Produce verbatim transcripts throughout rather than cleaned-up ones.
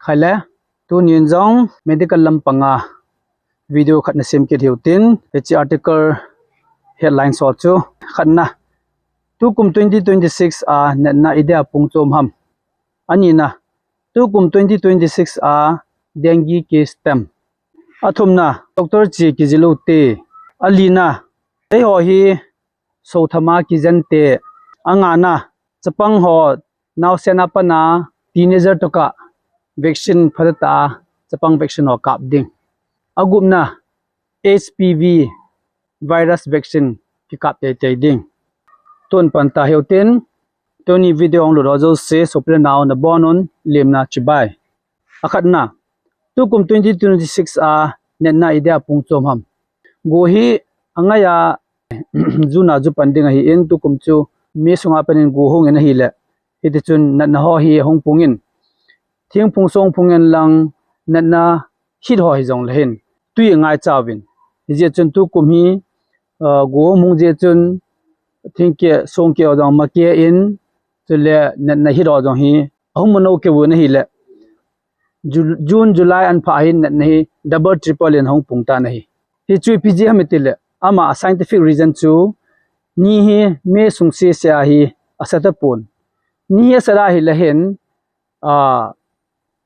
Khaile, tunin jong medical lampanga video khat na sem kit hiu tin, hiche article headline so chu khatna, tukum twenty twenty-six a natna idia pung chom ham. Anina, tukum twenty twenty-six a dengue case tam. Athumna, doctor chi kijilute. Alina, eiho hi sothama kijente. Angana, chapang ho naosen a pat a teenager toh kah vaccine phatah a chapang vaccine ho kap ding. Agupna, H P V virus vaccine kikap teitei ding. Tun pan ta hiu tin, tuni video hung lut ho jouse, sopi le nao nabonun lemna chibai. Akhatna, tukum twenty twenty-six a natna idia pung chom ham. Go hi angaiya June a ju pan ding ahin, tukum chu May sunga panin go hung in ahile, hitichun natna ho hi ahung pung in, thingphung songphung in lang natna hit ho hijongle hin tui angaicha uvin. Hijeh chun tukum hi, uh, go hung jeh chun thingkeh songkeh ho jong makeh in, chule natna hit ho jong hi ahung mano kei uvin ahile, Ju-, June, July an pha hin natna hi double triple in ahung pung tan ahi. Hichu ipi jeh ham itile, ama scientific reason chu ni hi May sung sese a hi asat tapon. Ni hi asat ahile hin, ah,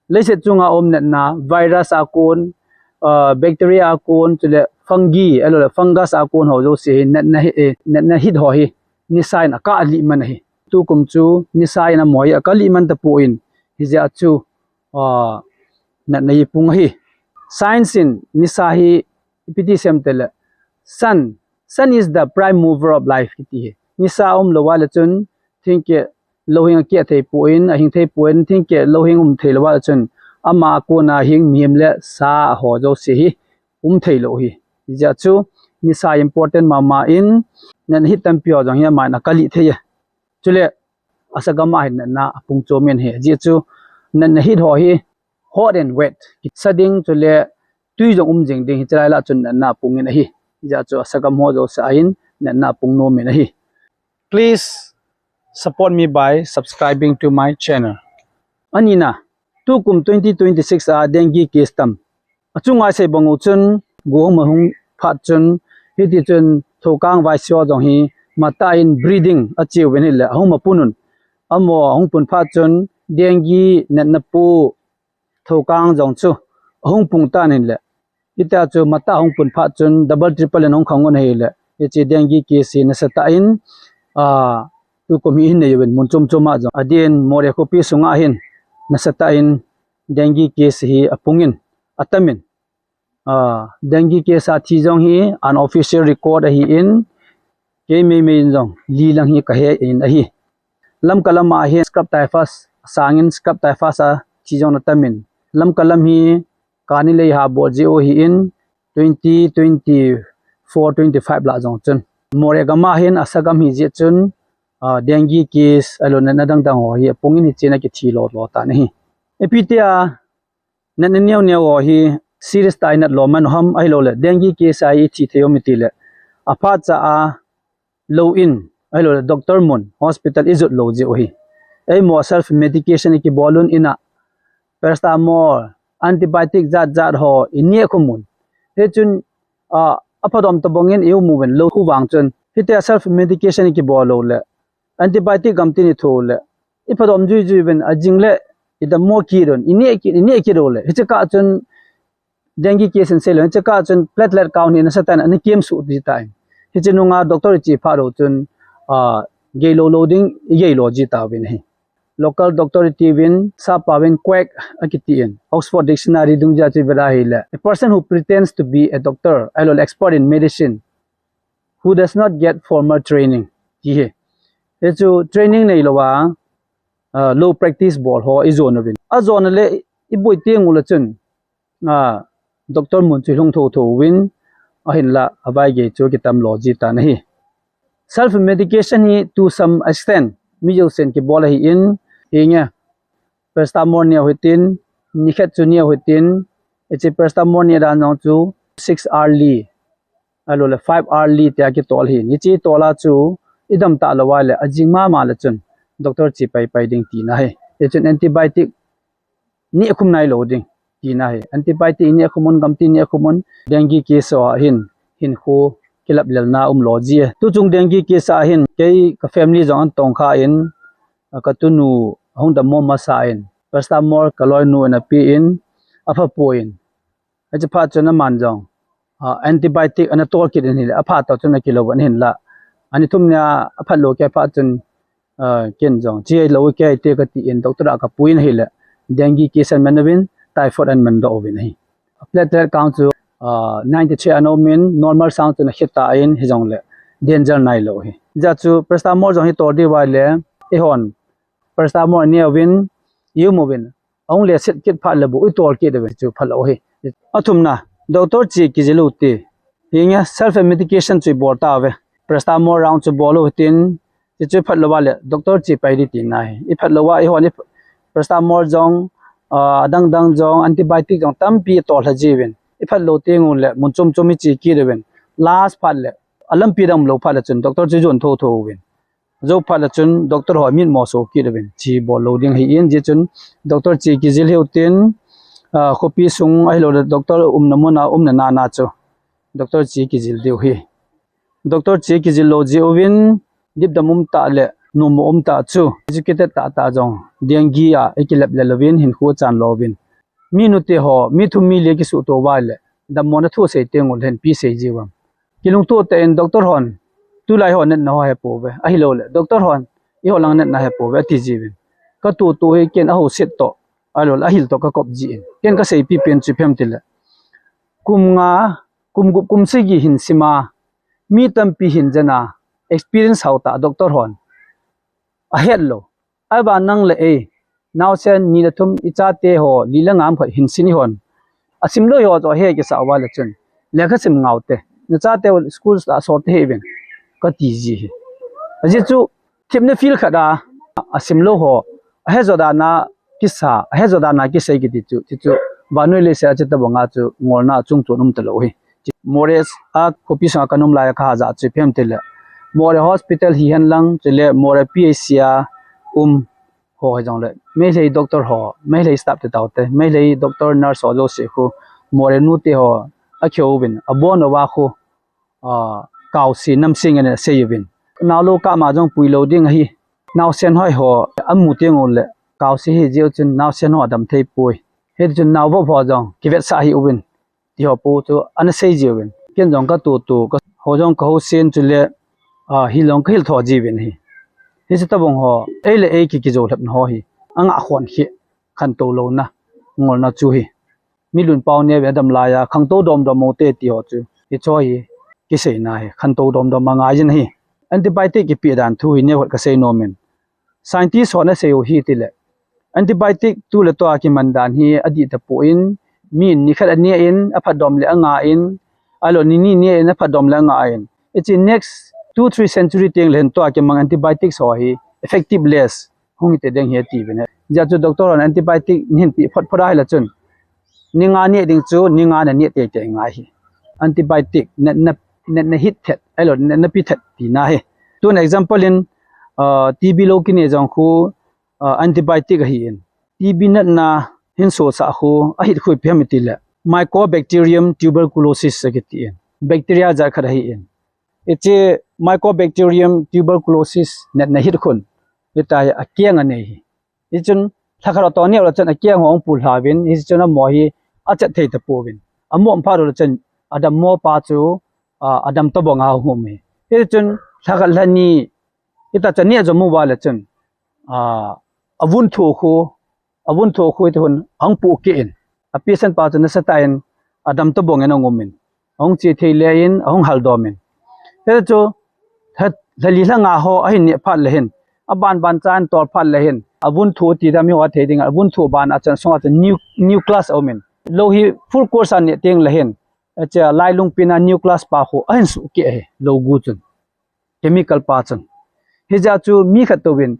leiset chunga um natna, virus a kon, ah, bacteria a kon, chule fungi, ahilouleh fungus a kon ho jouse hi natna hi, eh, natna hit ho hi nisa in akah lih man ahi. Tukum chu nisa in amaho hi akah lih man tapon, hijeh a chu, ah, natna hi pung ahi. Science in nisa hi ipi ti asei em itile, sun, sun is the prime mover of life kiti hi. Nisa umlou a le chun thingkeh louhing akeh thei pon, ahing thei pon, thingkeh louhing um theilou a le chun ama a kona hing mihem le sa ho jouse hi um theilou hi. Hijeh a chu nisa important mama in, natna hit tampi ho jong hi ama in akah lih thei e. Chule asagam a hin natna apung chom in ahi. Hijeh chu natna hit ho hi hot and wet, kisa ding chule tui jong um jing ding, hiche lai lah chun natna apung in ahi. Hijeh chu asagam ho jouse a hin natna apung nom in ahi. Please support me by subscribing to my channel. Anina, tukum twenty twenty-six a dengue case tam. Achunga sei bang u chun, go hung ma hung phat chun, hitichun thoukang vaisi ho jong hi matah in breeding ache uvin ahile, ahung mapun un. Amaho ahung pun phat chun, dengue natna pu thoukang jong chu ahung pung tan ahile, hitia chu matah ahung pun phat chun double triple in ahung khang un ahile, hiche dengue case hi nasatah in, ah, tukum hi hin nei uvin mun chom chom a jong. Adeh in Moreh khopi sunga hin nasatah in dengue case hi apung in, atam in. Ah, dengue case a thi jong hi unofficial record ahin, kei meimei in jong li lang hi kahe in ahi. Lamka lam a hin scrub typhus sangin scrub typhus a thi jong atam in, Lamka lam hi kani lei ha bol jeh u ahin, twenty twenty-four twenty-five lah jong chun. Moreh gam a hin asagam hijeh chun, ah, dengue case, ahilouleh natna dang dang ho hi apung in, hichea kithi lolo tan ahi. Ipi tia natna neo neo ho hi serious tah in nat lou man u ham, ahilouleh dengue case a hi ithi thei u ham itile, aphat cha a lou in, ahilouleh doctor mun, hospital ijot lou jeh u ahi. Eiho self medication ikibol un, ina paracetamol, antibiotic jat jat ho ineh khum un. Hichun, ah, aphadom tobang in i-um uvin, lou khu vang chun, hitia self medication ikibol lou le, antibiotic gam tin itho le, iphadom jui jui uvin, ajing le idammo kit un, ineh kit, ineh kit u le, hiche kah chun dengue case in sei lou, hiche kah chun platelet count hi nasatah in ana kem suh ji tan. Hiche nunga doctor iche phat u chun, ah, gei lou lou ding, igei lou ji tauvin ahi. Local doctor iti uvin, sap paovin quack akiti in. Oxford Dictionary dungjui a chu ivet a ahile, a person who pretends to be a doctor, ahilouleh expert in medicine, who does not get formal training, ti ahi. Hichu training neilou a, ah, lou practice bol ho ijon uvin. Ajon le iboi teng u le chun, ah, doctor mun chu ilhung tho tho uvin, ahinlah avaigei chu kitam lou ji tan ahi. Self medication hi to some extent mi jousen kibol ahin, hinge, paracetamol neo hitin, nikhat chu neo hitin, hiche paracetamol neh dan jong chu six hourly, ahilouleh five hourly tia kitol ahin. Hiche tol a chu idam talou a le, ajing mama le chun doctor che pai pai ding tina ahi. Hichun antibiotic neh khum nailou ding tina ahi. Antibiotic neh khum un, gamtin neh khum un, dengue case ho a hin, hinkho kilaplelna umlou ji e. Tuchung dengue case a hin, kei ka family jong ana tongkha in, a, ka tunu ahung dammo masa in, paracetamol ka loinu in apen, apha poi. Hiche phat chun aman jong, ah, antibiotic ana tol kit in ahile, aphat toh chun akilou in ahinla. Ani thum nia aphat lou kei phat chun, ah, ken jong, "Chi lou kei te," kati in, doctor a kapui in ahile, dengue case ana man uvin, typhoid ana man doh uvin ahi. Platelet count chu, ah, ninety-three ana um in, normal sang chun akheta in, hijongle danger nailou ahi. Hijeh chun paracetamol jong hi tol diu ahile, eihon paracetamol neh uvin, i um uvin, ahung leset kit phat le bou i tol kit uvin chu phalou ahi. Athumna, doctor che kijil u hite. Hinge self medication chu i bol tauve. Paracetamol round chu bol u hitin, hichu i phatlou uva le doctor che pai ding tina ahi. I phatlou uva eihon i paracetamol jong, ah, adang dang jong, antibiotic jong tampi i tol lha jiuvin. I phatlou teng ule mun chom chom i che kit uvin. Last phat le, alampi dang umlou phat le chun doctor chu i jon thotho uvin. Jou phat le chun doctor ho mitmo so kit uvin, che bol lou ding ahin, hijeh chun doctor che kijil hiu hitin, ah, khopi sung ahilouleh doctor umna mun a umna na na chu doctor che kijil diu ahi. Doctor che kijil lou jeh uvin, dipdam um tah le numo um tah chu, educated tah tah jong dengue a i kilaplel uvin, hinkho achan lou uvin. Mi nute ho, mi thum mi li kisuhto uva le, dammona thu sei teng ule hinpi sei jiu vang. Kilungto tah in doctor hon, tulai ho natna ho ahepouve. Ahilouleh, doctor hon, eiho lang natna ahepouve, ati jiuvin. Ka tutu hi ken ahouset toh, ahilouleh, ahil toh ka kop jin. Ken ka seipi pen chu ipi ham itile, kum nga, kum gup, kum sagi hin sima, mi tampi hin jana, experience hao tah doctor hon ahet lou. Ahivang nang le ei, naosen ni le thum i chate ho, li le nga um khat hin sin ihon. Asim lou ho chu ahe kisa uva le chun, lekha sim ngau te, na chate ho school a sol te hih uvin, kati ji ahi. Ajeh chu, themna field khat a, asim lou ho, ahe jo dan a kisa, ahe jo dan a kisei kiti chu, ti chu, vannoi leiset a chu tabang a chu, ngolna chungchon um talou ahi. Moreh a khopi sunga ka um lai a ka hajat chu ipi ham itile, Moreh Hospital hihen lang, chule Moreh P H C a um ho hijongle, Meitei doctor ho, Meitei staff te taote, Meitei doctor nurse ho jouse khu, Moreh nute ho, akihou uvin, abon uva khu, ah, kaose namse ngen in asei uvin. Naolou kah ma jong pui lou ding ahi. Naosen hoi ho, amu teng ule, kaose hi jeh chun naosen ho adam thei poi. Hiti chun naovop ho jong, kivetsah hih uvin. Ti ho pu chu ana sei jiuvin. Ken jong ka tutu, ka ho jong ka housen chule, ah, hil jong ka hil tho jiuvin ahi. Hiche tabang ho, ei le ei ki, kijou lhepna ho hi, anga khon khi, khantou louna, ngolna chu ahi. Mi lunpao neo in adam lai a, khangtou domdom mo te ti ho chu, hiche hi, kiseina ahi, khantou domdom angai jin ahi. Antibiotic kipe dan thu hi neo khat ka sei nom in. Scientist hon asei u hi tile, antibiotic tu le tua kiman dan hi adih tapon, mi in nikhat aneh in, aphatdom le anga in, ahilou ni ni neh in, aphatdom le anga in. Hiche next two, three century teng le hin tua kimang antibiotics ho hi effective less hung hite ding ahi atiuvin ahi. Hijeh chun doctor hon antibiotic nahin pe phot phot ahile chun, ni nga neh ding chu, ni nga na neh teitei ngai ahi. Antibiotic, na, na, na, na hit thet, ahilou, na, na pe thet tina ahi. Tun example in, ah, T B lou kineh jong khu, ah, antibiotic ahin. T B natna hin sosah khu, ahit khu ipi ham itile, Mycobacterium tuberculosis akiti in. Bacteria jat khat ahin. Hiche Mycobacterium tuberculosis natna hit khun, hitia hi akeng anei ahi. Hichun, lhakhat toh neo le chun akeng ho ahung pullha uvin, hichun amaho hi achet thei tapouvin. Amoh phat le chun, adammo pa chu, ah, adam tobang a hung um ahi. Hichun, lhakhat lhani, hitia chu aneh jo uva le chun, ah, avun thu khu, avun thu khu hiti hun ahung pohkeh in, a patient pa chu nasatah in adam tobang in ahung um in, ahung che thei le in, ahung haldom in. Hiti chu, lha, lha li lha nga ho ahin neh phat le hin, aban ban cha ahin tol phat le hin, avun thu ti dam hi ho athei ding, avun thu ban a chun sunga chun nu, nucleus aum in. Lou hi full course a neh teng le hin, hiche lailung pen a nucleus pa khu ahin suhkeh ahi, lou gu chun. Chemical pa chun. Hijeh chun mi khat touvin,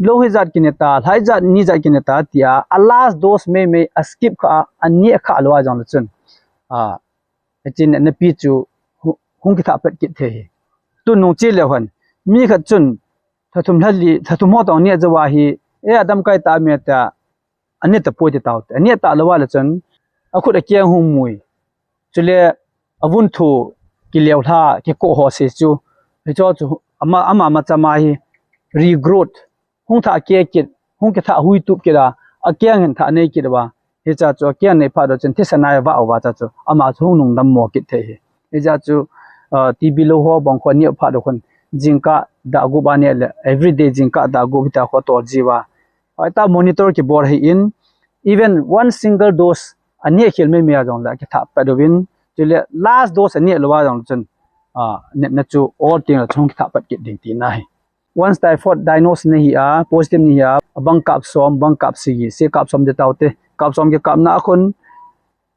lou hijat kineh ta, lha hijat ni jat kineh ta tia, a last dose mei mei a skip kha a, aneh kha lou a jong le chun, ah, hiche natna pi chu hu, hung kithah pet kit thei ahi. Tun nung che leu hen, mi khat chun, lha thum lha li, lha thum ho toh neh jou a hi, e, adam kai ta me tia, ane tapoi ti tao te. Ane ta lou va le chun, akhut akeng hung mui. Chule, avun thu, kileo hla, kiko ho se chu. Hicho chu, ama, ama machama hi, regrowth. Hung thah ke kit, hung kitha hui tup kit a, akeng hin thah nei kit va. Hicha chu akeng nei phat doh chun thisa nai va uva cha chu. Ama chu hung nung dam mo kit thei hi. Hicha chu, ah, T B lou ho bang kho nia phat doh khun. Jingkah da gup ane le, everyday jingkah da gup ta kho tol ji va. Hoi ta monitor kibol hi in, even one single dose ane khel mai mai a jong le kitha pat doh vin. Chule last dose ane lou va jong chun, ah, ne, na chu all thing la chung kitha pat kit ding ti na hi. Once typhoid diagnose na hi a, positive na hi a, bang kap som, bang kap sagi, se kap som de tau te, kap som ke kap na khun,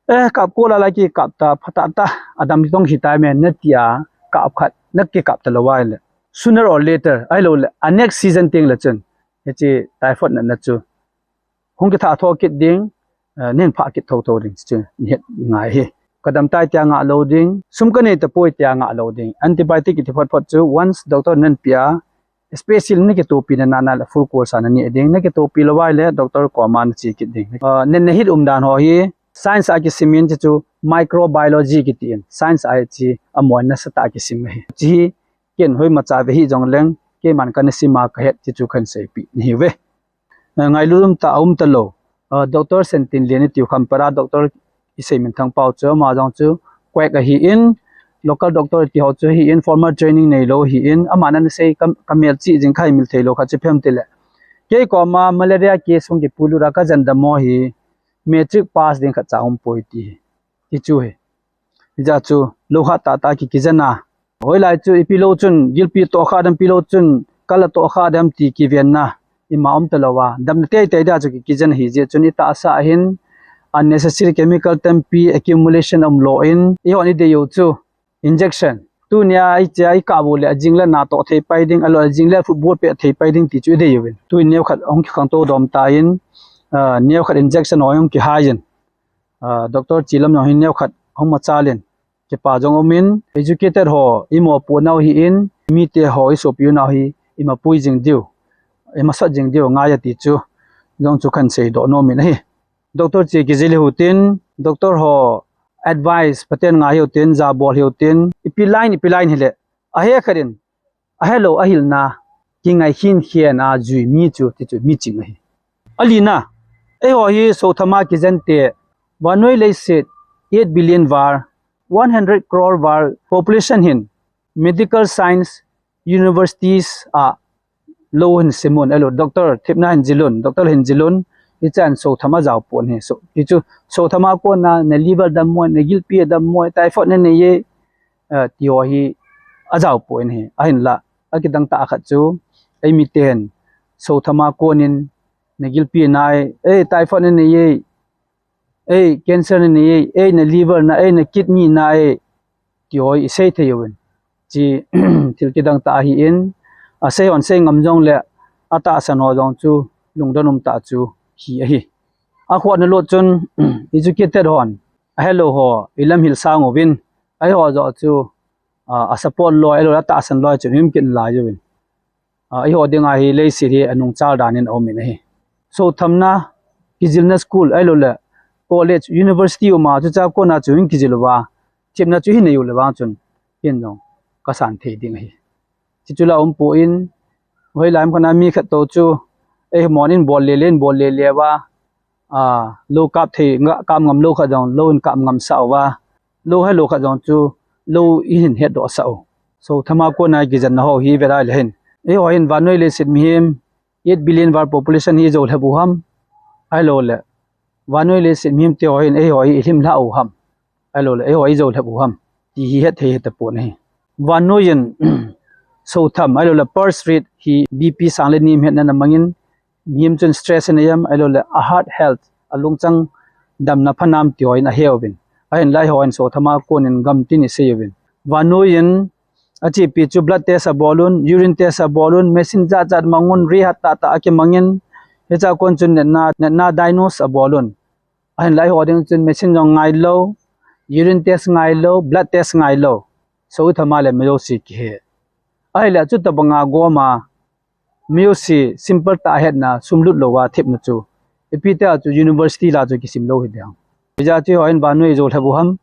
eh, kap ko la la ki kap ta, phata ta, adam tong hi tai men, na ti a, kap khat, na ki kap ta lou va le. Sooner or later, ai lou le, a next season ting le chun, hichi typhoid na na chu. Hung kitha tho kit ding, eh, nen pha kit tho tho ding chu ni het ngai hi. Ka dam tai tia nga lo ding, sum ka nei ta poi tia nga lo ding. Antibiotic kiti phot phot chu once doctor nan pia, special ni kitopi na na na le full course na ni ding, ni kitopi lo vai le doctor koma na chi kit ding. Eh, nen na hit um dan ho hi, science a kisim in chu microbiology kiti in, science a chi a mo na sa ta kisim hi. Chi hi ken hoi ma cha ve hi jong leng, keiman ka na sima ka het ti chu kan sei pi ni hi ve. Eh, ngailu um ta, um ta lo. Eh, Doctor Sentin Lian i tiu Khampara, Doctor i sei min thang pau chu, ama jong chu quack ahi in, local doctor ti ho chu hi in, formal training nei lo hi in, ama nan sei ka, ka mel chi jing khai mil thei lo kha chu phem ti le. Kei koma malaria case hung ki pulu ra ka jan da mo hi, matric pass ding kha cha um poi ti hi. Ti chu hi. Hija chu, lo kha ta ta ki kijen a. Hoi lai chu, ipi lo chun, gilpi to kha dam pi lo chun, kala to kha dam ti kiven na. Ima um ta lo va. Dam na tei tei da chu ki kijen hi je chun i ta sa hin. Unnecessary chemical tampi accumulation um lo in. I hon i de yo chu. Injection. Tu nia i che i ka bu le a jing le na to thei pai ding, a lo a jing le football pe thei pai ding ti chu i de yo in. Tu neo khat hong ki khang to dom ta in. Ah, neo khat injection hong ki hai in. Ah, Doctor Chilam jong hi neo khat hong ma chalin, kipa jong um in, educated ho, i mo pu nau hi in, mi te ho, i sopi u nau hi, i ma pui jing diu, i ma sat jing diu, ngai a ti chu, jong chu kan sei do nom in ahi. Doctor Chi kijil hi u tin, Doctor ho advice, paten ngai hi u tin, ja bol hi u tin, ipi line, ipi line hi le, a he khat in, a he lo a hilna, ki ngai hin hian a jui mi chu, ti chu mi ching ahi. A lina, ei ho hi so thama kijen te, vanoi leiset, eight billion var, one hundred crore var population hin, medical science, universities a lo hin simun, elo, doctor, thipna hin jilun, doctor hin jilun, i chan so thama jao pon hi, so, ti chu, so thama kona, na liver dam mo, na gilpi dam mo, typhoid na nei ye, eh, ti ho hi a jao poi ahi. A hin la, a kidang ta khat chu, ei mi ten, so thama konin, na gilpi na ei, ei, typhoid na nei ei, ei, cancer na nei ei, ei, na liver na ei, na kidney na ei, ti ho i sei thei uvin. Chi, thil kidang ta ahi in, a sei hon sei ngam jong le, a tahsan ho jong chu, lungdon um ta chu, hi ahi. A khuat na lo chun, educated hon, a hello ho, i lam hil sang uvin, a ho jo chu, a, a support loi, a lo la tahsan loi chu him kin lai uvin. A, i ho ding ahi leiset hi a nung chal dan in a um in ahi. So thamna, kijilna school, a lo le college, university uma chu cha kona chu in kijil uva. Thipna chu hi nei u le vang chun, hin jong ka san thei ding ahi. Chi chu la um pu in, hoi lai am khana mi khat to chu, ei mon in bol le le in bol le le va, a, lo kap thei, nga, kap ngam lo kha jong, lo in kap ngam sa uva. Lo he lo kha jong chu, lo i hin het do sa u. So, thama kona kijen na ho hi ve lai le hin. Ei ho hin vanoi leiset mihem, eight billion var population hi jo lhep u ham. Ai lo le. Vanoi leiset mihem te ho hin, ei ho hi hlim hla u ham. Ai lo le, ei ho hi jo lhep u ham. Ti hi het thei het ta pon ahi. Vanoi in, so tham, ai lo le, pulse rate hi B P sang le nim het na na mangin, mihem chun stress na yam, ai lo le, a heart health, a lungchang damna phanam ti ho in a he uvin. A hin lai ho in so thama konin gam tin i sei uvin. Vanoi in, a chi pi chu blood test a bolun, urine test a bolun, machine jat jat mangun, rehat ta ta a ki mangin, hicha kon chun netna, netna diagnose a bolun. A hin lai ho ding chun machine jong ngai lo, urine test ngai lo, blood test ngai lo. So thama le me lo si ki he. A hi le chu ta banga goma, Music simple ta hetna, sum lut lo a thepna chu. Ipi tia chu university la chu kisim lou hi ding. Ijeh chu eiho in vannoi ijou lhep u ham.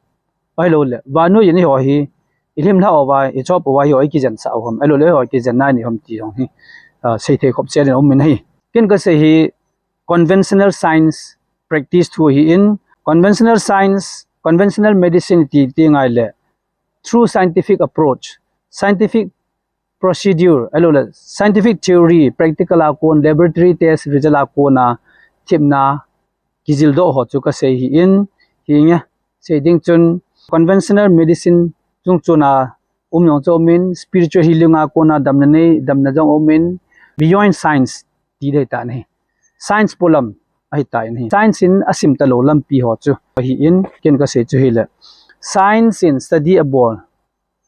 Ahilou le, vannoi in eiho hi, ilhim lha uva, ichop uva eiho ikijen sah u ham. Ahilou le eiho kijen nai ni ham ti jong hi, ah, seithei khop sel in um in ahi. Ken kasei hi, conventional science practice thu ahin, conventional science, conventional medicine ti, ti ngai le, through scientific approach, scientific procedure, ahilou le, scientific theory, practical a kon, laboratory test result a kon a, themna, kijil doh ho chu kasei ahin, hinge, sei ding chun, conventional medicine chung chun a, um jong chu um in, spiritual healing a kon a damna nei, damna jong um in, beyond science ti dei ta ahi. Science polam ahi ta in ahi. Science in asim talou lampi ho chu ahin, ken kasei chu hile. Science in study abol,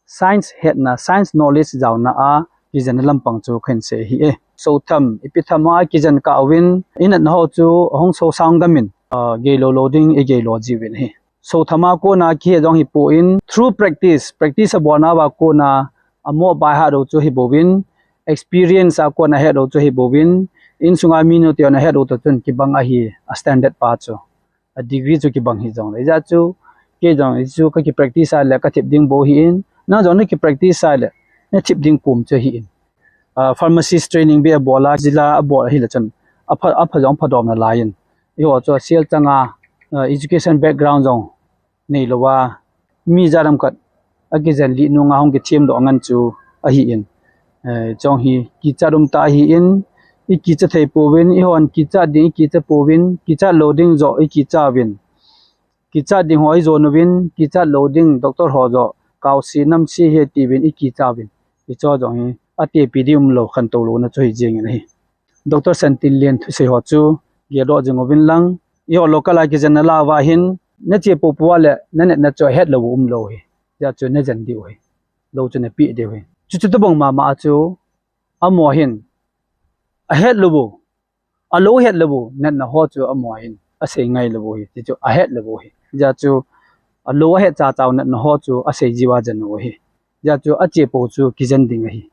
science hetna, science knowledge jaona a kijen lampang chu kahin sei ahi e. Sotham, ipi tham a kijen kah uvin, inatna ho chu hung so sang gam in, ah, gei lou lou ding igei lou jiuvin ahi. Sotham a kon a kihe jong hipon, through practice, practice abolna uva kon a, amo baihat u chu hibouvin, experience a kon a het u chu hibouvin, insung a minu te hon ahet u toh chun kibang ahi, a standard pa chu, a degree chu kibang hi jongle. Ijeh chu, kei jong hichu kaki practice a le kathip ding bou ahin, nang jong naki practice a le nathip ding kom chu ahin. Ah, pharmacist training beh abol a, jila abol ahile chun, apha, apha jong phadom nalai in. Eiho chu asel chang a, ah, education background jong neilou a, mi jat ham khat akijen lih nung a hung kithem doh ngen chu ahin. Eh, chong hi kichat um tah ahin, ikicha thei pouvin, eihon kichat ding ikicha pouvin, kichat lou ding joh ikicha uvin. Kichat ding ho ijon uvin, kichat lou ding doctor ho joh, kaose namse ahi tiuvin ikicha uvin. Hicho jong hi atepi ding umlou, khantou louna chu hi jeng in ahi. Doctor Sentinlen thusei ho chu geldoh jing uvin lang, eiho local a kijen nalai uva hin, nache popo a le nanetna chu ahet lou u umlou ahi. Hijeh chu najen diu ahi. Lou chu napeh diu ahi. Chuchu tobang mama a chu, amaho hin, ahet lou u, alou het lou u, natna ho chu amaho hin asei ngai lou u ahi. Tichu ahet lou u ahi. Hijeh chu alou ahet chacha u natna ho chu asei jiu a jen u ahi. Hijeh chu ache pou chu kijen ding ahi.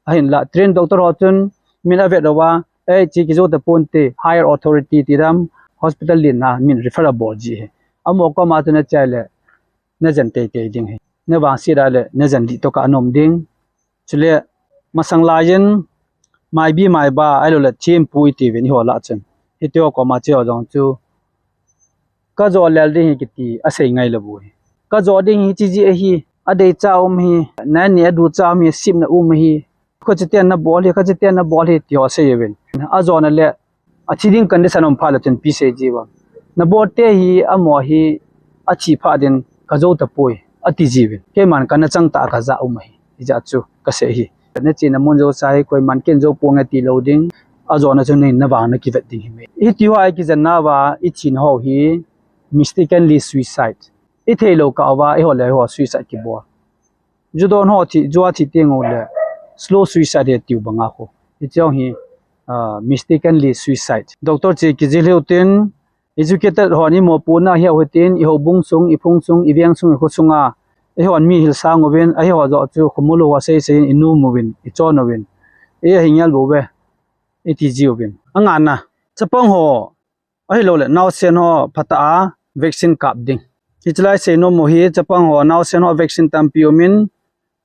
Ahinla, train doctor ho chun min avet uva, eh, hiche kijou tapon te, higher authority ti dam, hospital len a min refer abol ji ahi. Amaho koma chu nache le, najen teitei ding ahi. Navangset a le, najen lih tokah ana um ding. Chule, masang laiyin, maibi maiba, ahilou le, thempu itiuvin eiho lah chun. Hitiho koma che ho jong chu, kajo lel ding ahi kiti, asei ngai lou u ahi. Kajo ding ahi, hiche jeh ahi, adeicha um ahi, nani aducha um ahi, sipna um ahi. Khacha ten nabol ahi, khacha ten nabol ahi, tiho asei uvin. Ajona le, athi ding condition um phat le chun ipi sei jiu vem. Nabol te hi, amaho hi, athi phat in, kajou tapoi, ati jiuvin. Keiman kana chang tah a kaja um ahi. Hijeh chu kasei ahi. Nachena mun jousa hi, koiman ken jou ponge tilou ding. Ajona chun hin navang nakivet ding ahi. Hitiho a ikijen nauva, ithina ho hi, mistakenly suicide. Ithei lou kah uva, eiho le eiho suicide kibol. Ju don ho thi, ju a thi teng u le, slow suicide ahi tiu banga khu. Hiche jong hi, ah, mistakenly suicide. Doctor che kijil hiu tin, educated hon imopohna hiu hitin, ihoubung sung, iphung sung, iveng sung, ikho sunga, eihon mi hilsang uvin, eiho joh chu khomolou a seisei in, inom uvin, ichon uvin. Ei ahi ngel bou ve, iti jiuvin. Angana, chapang ho, ahilou le, naosen ho phatah a vaccine kap ding. Hiche lai seinom u hi, chapang ho, naosen ho vaccine tampi umin,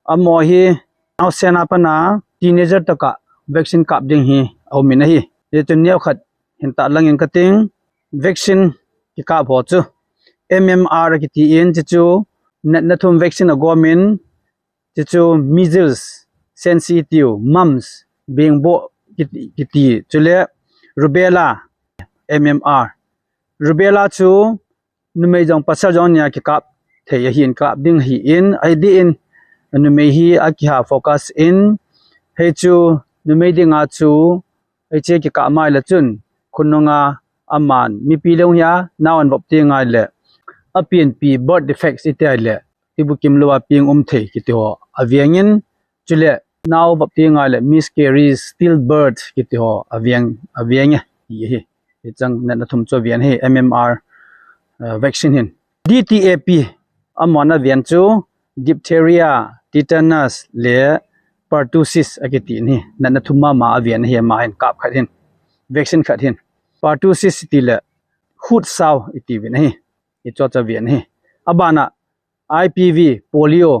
amaho hi, naosen a pat a, teenager tokah vaccine kap ding hi, aumin ahi. Hichun neokhat, hin tahlang inge kating, vaccine kikap ho chu, M M R akiti in, chuchu, natna thum vaccine agomin, chuchu measles, sense itiu, mumps, bengboh kiti, kiti, chule rubella, M M R. Rubella chu numei jong pasal jong nia kikap thei ahin, kap ding ahin, ahi dih in, numei hi akiha focus in, hichu numei dinga chu, hiche kikap mai le chun, khonunga aman, mipi lou hia, nao an vop ti ngai le, apianpi birth defects iti ahile, tibukim lou a ping um thei kiti ho, aveng in, chule, nao vop ti ngai le, miscarriage, stillbirth kiti ho, aveng, aveng e, ti ahi. Hichang natna thum chu aveng ahi, M M R, eh, vaccine hin. D T A P, amahon aveng chu, diphtheria, tetanus, le pertussis akiti in ahi. Natna thum mama aveng ahi, ama hin kap khat hin. Vaccine khat hin. pertussis iti le hoot sow iti uvin ahi. Hichu chu aven ahi. Abana I P V, polio,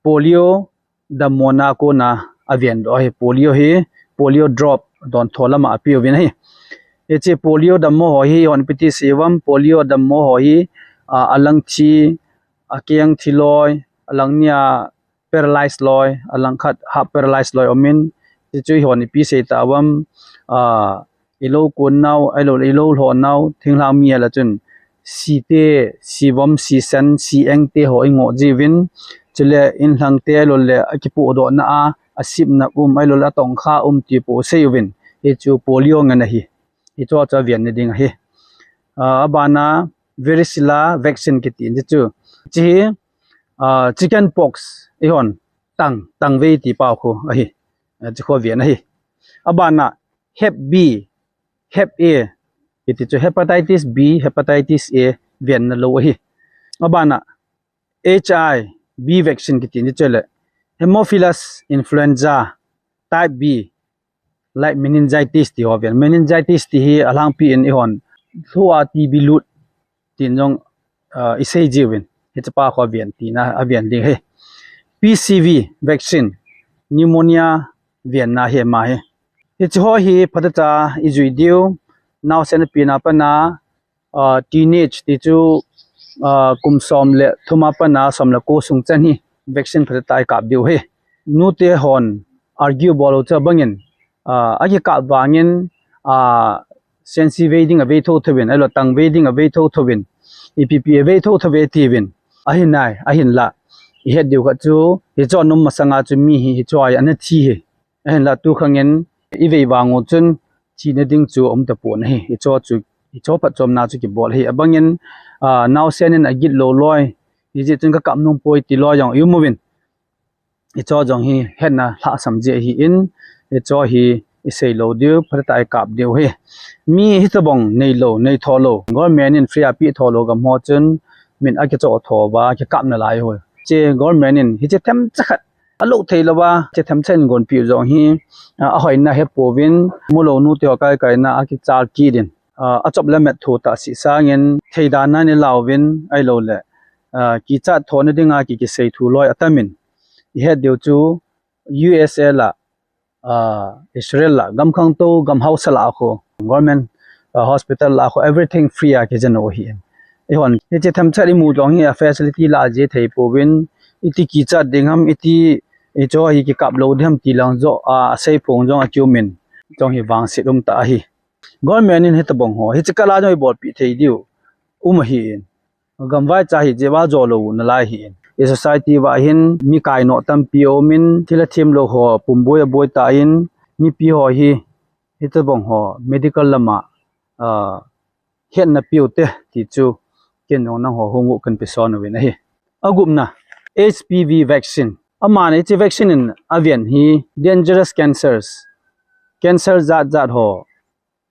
polio dammona kona aven doh ahi. Polio hi, polio drop don tho lama ape uvin ahi. Hiche polio dammo ho hi, hon piti sivam, polio dammo ho hi, a, alang thi, akeng thi loi, alang nia paralyze loi, alang khat half paralyze loi umin, hichu hon ipi sei tavam, a, ilou kon nau, ailou, ilou lho nau, thinglhang mi ala chun, site, sivom, sisen, sieng te ho ingoh jiuvin, chule inlhang te ailou le, akipoh doh na a, asipna um, ailou le, atongkha um ti po sei uvin, hichu polio ngen ahi. Hichu chu aven na ding ahi. A, abana, varicella vaccine kiti, hichu. Hiche hi, a, chicken pox, ihon, tang, tangvei ti pao khu ahi. A, hichu khu aven ahi. Abana, Hep B, Hep A, kiti chu hepatitis B, hepatitis A, venna lou ahi. Abana, H I V vaccine kiti ni chu le, Haemophilus influenza type B, like meningitis ti ho ven. Meningitis ti hi alhangpi in ihon, lhua T B lut, tin jong, ah, isei jiuvin. Hichepa khu aven tina, aven ding ahi. P C V vaccine, pneumonia venna hi ama hi. Hiche ho hi phatechan ijui diu, naosen apen a pat a, ah, teenage ti chu, ah, kum som le thum a pat a som le ko sung chan hi vaccine phatechan ikap diu ahi. Nute hon argue bol u chu abangin, ah, akikap vangin, ah, sensi vei ding avei thotho uvin, ahilou tang vei ding avei thotho uvin, ipi ipi avei thotho uve tiuvin. Ahinai, ahinla. Ihet diu khat chu, hichu anom masanga chu mi hi, hichu a ana thi ahi. Ahinla tukhangin, ivei vang u chun, thina ding chu aum tapon ahi. Hichu chu, hichu phatchomna chu kibol ahi. Abangin, ah, naosen in agit lou loi, hijeh chun kakap nom poi ti loi jong i um uvin. Hichu jong hi hetna lhasam jeh ahin, hichu hi isei lou diu, phatechan ikap diu ahi. Mi hitobang neilou, nei tho lou, government in free a pe tho lou gam ho chun, min akichoh tho uva, kikap nalai u ahi. Hiche government in, hiche themcha khat, alou thei louva, hiche themcha in gonpeh u jong hi, a, ahoina hepouvin, mulou nute ho kaikaina, akichal kit in, a, achop le met thu tah seh sangin, thei dan a nei lauvin, ahilou le, a, kichat thona dinga ki, kisei thu loi atamin, ihet diu chu, U S A la, ah, Israel la, gam khangtou, gam hausa la khu, government, ah, hospital la khu, everything free a kijou u ahi. Ihon, hiche themcha imu jong hi a facility la jeh thei pouvin, iti kichat ding ham, iti, hichu hi kikap lou ding ham ti lang joh, ah, asei phong jong akium in, jong hi vangset um tah ahi. Government in hitobang ho, hiche kah la jong ibolpeh thei diu, um ahin. Gam vaicha hi jeh uva jou lou nalai ahin. I society uva hin mi kai noh tampi aumin, thil athem lou ho, pumboi aboi tan, mipi ho hi, hitobang ho, medical lama, ah, hetna peu te, ti chu, ken jong nangho hung u kan pe son uvin ahi. Agupna, H P V vaccine. Amani hiche vaccine in aven hi dangerous cancers. Cancer jat jat ho,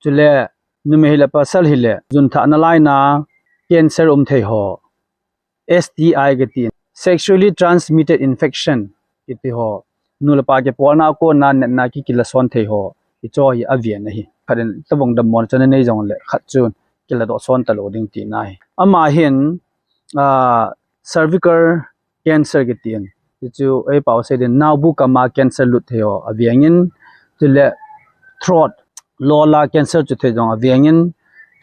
chule, numei hile pasal hile, jun thah nalaina, cancer um thei ho, S T I kiti, sexually transmitted infection kiti ho, nu le pa kibolna a kona natna ki, kila son thei ho, hichu hi aven ahi. Khat in tobang dammo chan anei jong le, khat chun kila doh son talou ding tina ahi. Ama hin, ah, cervical cancer kiti in, hichu ei pao sei din, naobu kama cancer lut thei ho avengin, chule throat, lola cancer chu thei jong avengin,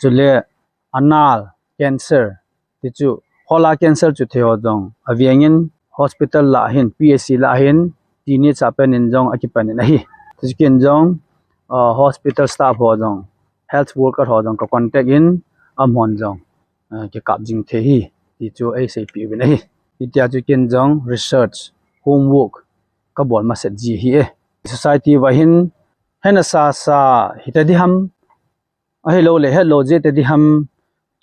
chule anal cancer, ti chu hola cancer chu thei ho jong avengin, hospital la hin, P H C la hin, teenage a pen in jong akipan in ahi. Ti chu ken jong, ah, hospital staff ho jong, health worker ho jong ka contact in, amahon jong, ah, kikap jing thei ahi, ti chu eiseipeh uvin ahi. Hitia chu ken jong research, homework, kabol masat ji ahi e. Society uva hin, hena sasa hita ding ham, ahilou le hetlou jeh ta ding ham,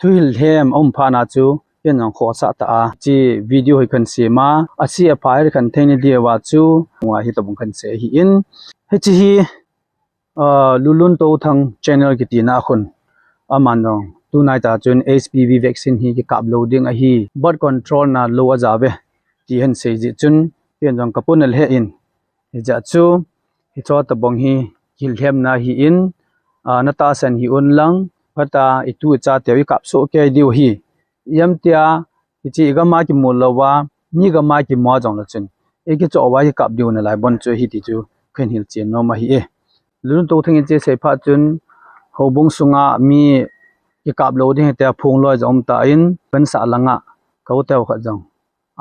thuhil lhem aum phat na chu, ken jong khohsah tah a, hiche video hi kan sem a, ase apha hi kan thei na diuva chu, ngai hitobang kan sei ahin. Hiche hi, ah, Lulun Touthang channel kiti na khun, aman jong, tunai ta chun H P V vaccine hi kikap lou ding ahi, birth control na lou aja uve, ti ahin sei jeh chun, ken jong ka puna le hin, hijeh chun, hichu tobang hi, kihil lhemna ahin, a, natahsan hih un lang, phat a itu icha teu ikap soh kei diu ahi. Iam tia, hiche igam a kimu louva, mi gam a kimu a jong le chun, ikichoh uva ikap diu nalai bon chu ahi ti chu kahin hilchen nom ahi e. Luluntou Thang in hiche asei phat chun, houbung sunga mi kikap lou ding hitia phongloi jong um tan, Pansah langa ka u teu khat jong,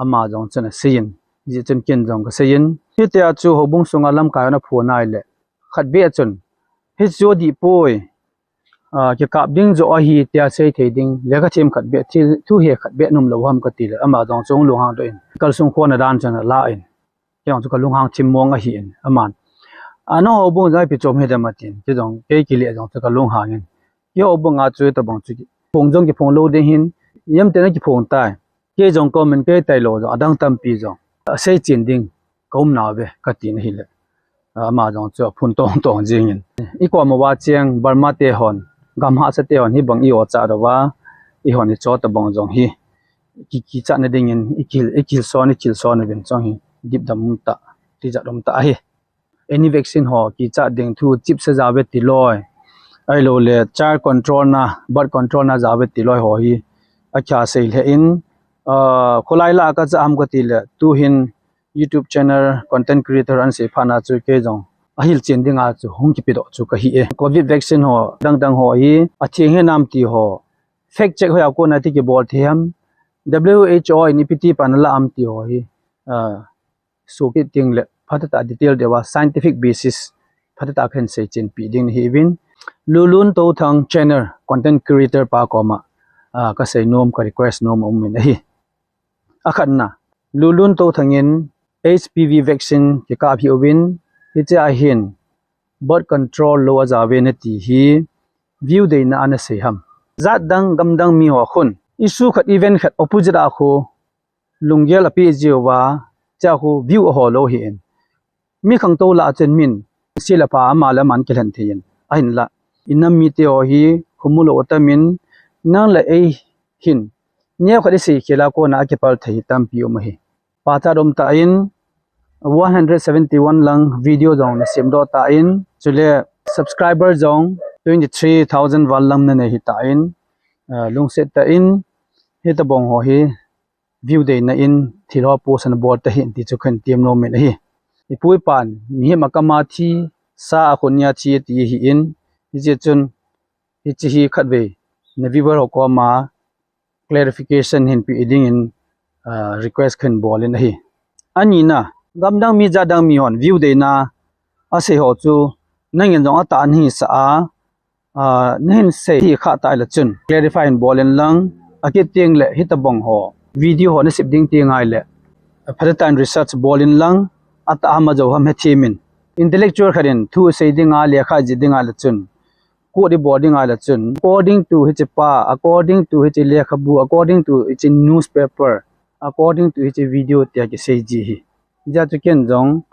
ama jong chun asei in, hijeh chun ken jong kasei in, hitia chu houbung sunga lamkai hon aphon ahile, khat beh chun, hichu adih poi, a, kikap ding joh ahi tia sei thei ding lekha them khat beh, thil, thu he khat beh um lou ham kati le, ama jong chu lunghang doh in, kalsung khona dan chun ala in, kei jong chu kalunghang thim mong ahi in, aman, a, nang houbung jong ipi chom hidem atin, kei jong, kei kile jong chu kalunghang in, kei houbung a chu itobang chu, phong jong kiphong lou ding ahin, iam tia nakiphong tai, kei jong comment kei tailou jong, adang tampi jong, asei chen ding, ka um nauve, katin ahile. Ama jong chu aphun tong tong jing in. Ikoma uva cheng, Burma te hon, gam hahsa te hon, hibang i-o cha uva, eihon icho tobang jong hi, ki, kichatna dingin, ikil, ikil son, ikil son uvin chong hi, dipdam um tah, tijat um tah ahi. Any vaccine ho, kichat ding thu, chip se jao ve tiloi. Ahilouleh, child control na, birth control na jao ve tiloi ho hi, akha sei lheh in, a, kholai lah a kacha ham kati le, tuhin YouTube channel content creator ahin sei phat na chu kei jong ahilchen dinga chu hung kipedoh chu kahi e. Covid vaccine ho, dang dang ho hi, atheng hinam ti ho, fact check ho a kona ti kibol thei ham, W H O in ipi ti pan alah ham ti ho hi, a, sukit ding le phatah tah detail deuva scientific basis phatah tah kahin seichen peh ding nahiuvin, Luluntou Thang channel content creator pa koma, a, kasei nom, ka request nom aum in ahi. Akhatna, Luluntou Thang in H P V vaccine kikap hih uvin, hiche a hin birth control lou ajao ve nati hi, view deina a nasei ham. Jat dang, gam dang mi ho khun, issue khat, event khat opposite a khu, lunggel apeh jiuva, chua khu view aho lou ahin. Mi khangtou lah a chun min, sil a pha ama le ama kilhen thei in. Ahinla, inam mite ho hi, khumulou atam in, nang le ei hin, neokhat isei khel a kona akipal thei hi tampi um ahi. Pachat um tan, one hundred seventy-one lang video jong nasemdoh tan, chule subscriber jong twenty-three thousand val lang nanei hitan, a, lungset tah in, hitobang ho hi view deina in thil ho post nabol tahih in ti chu kahin tem nom in ahi. Ipu ipan, mihem akam a thi, sa a khut nia thi ati ahin, hijeh chun, hiche hi khatvei, na viewer ho koma, clarification hin pe dingin, a, request kahin bol in ahi. Anina, gam dang mi, jat dang mi hon view deina asei ho chu, nangin jong atah nahisah a, a, nahin sei hi kha tai le chun, clarify hin bol in lang, akit teng le hitobang ho, video ho nasem ding ti ngai le, phatah tah in research bol in lang, atah ham ajou ham hethem in. Intellectual khat in thu sei dinga, lekha jih dinga le chun, quote ibol dinga le chun, according to hiche pa, according to hiche lekhabu, according to hiche newspaper, according to hiche video tia kisei ji ahi. Hijeh chun ken jong,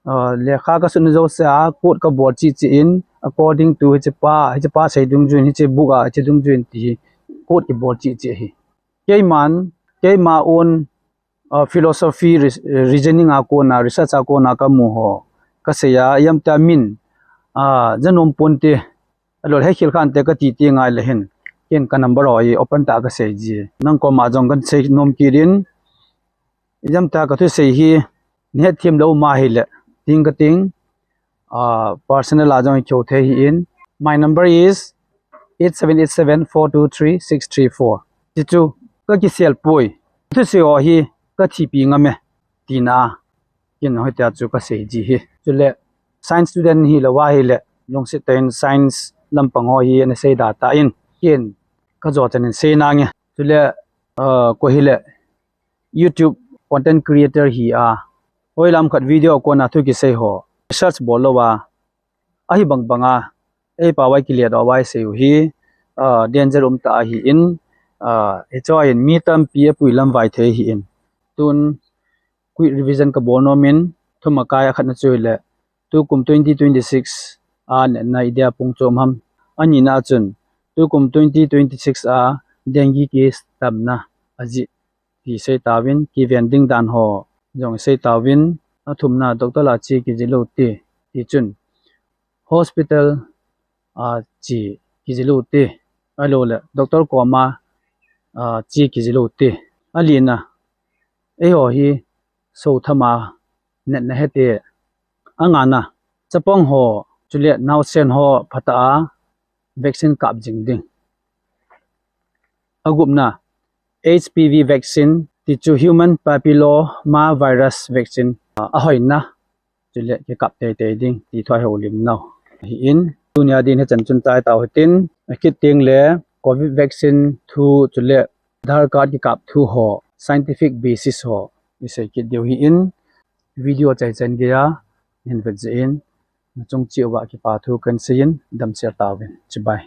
a, lekha kasutna jouse a, quote kabol cheh cheh in, according to hiche pa, hiche pa sei dungjuiyin, hiche book a, hiche dungjuiyin ti hi, quote kibol cheh cheh ahi. Keiman, keima own, a, philosophy, re-, reasoning a kona, research a kona kamu ho, kasei a, iam tia min, a, janom ponte, alol he khel khante kati ti ngai le hin, ken ka number ho hi open tah a kasei ji. Nang koma jong kahin sei nom kit in, iam tia kathusei hi, nahet them lou ma hile, ting kating, a, personal a jong ikihou thei ahin. My number is eight seven eight seven four two three six three four. Ti chu kakisel poi. Thusei ho hi kathipi ngam e, tina. Ken hitia chu kasei ji ahi. Chule science student hilou ahile, lungset tah in science lampang ho hi nasei da tan. Ken kajo chan in sei nange. Chule, a, koi hile YouTube content creator hi a, hoilam khat video kona thu kisei ho, research bol louva, ahi bang banga, ei pao a kile doh uva isei u hi, a, danger um tah ahin, a, hiche a hin mi tampi apuilam vai thei ahin. Tun quick revision kabol nom in, thum akai, akhatna chu hile, tukum twenty twenty-six a natna idia pung chom ham. Anina chun, tukum twenty twenty-six a dengue case tamna ajeh ti sei tauvin, kiven ding dan ho jong sei tauvin, athumna doctor lah a che kijih lou ti, ti chun hospital a, chi kijil u ti. Ahilou le doctor koma, a, chi kijil u ti. Alina, eiho hi sothama natna hete. Angana, chapang ho, chule naosen ho phatah a vaccine kap jing ding. Agupna, H P V vaccine, tichu human papilloma virus vaccine, a, ahoina, chule kikap teitei ding, ti thu ahoulim nau. Ahin, tunia din hichan chun chai tau hitin, akit teng le, covid vaccine thu, chule Aadhaar card kikap thu ho, scientific basis ho, isei kit diu ahin, video chai chan geiya, hin vet jeh in, nachung cheh uva kipa thu kahin seiyin, damsel tauvin, chibai.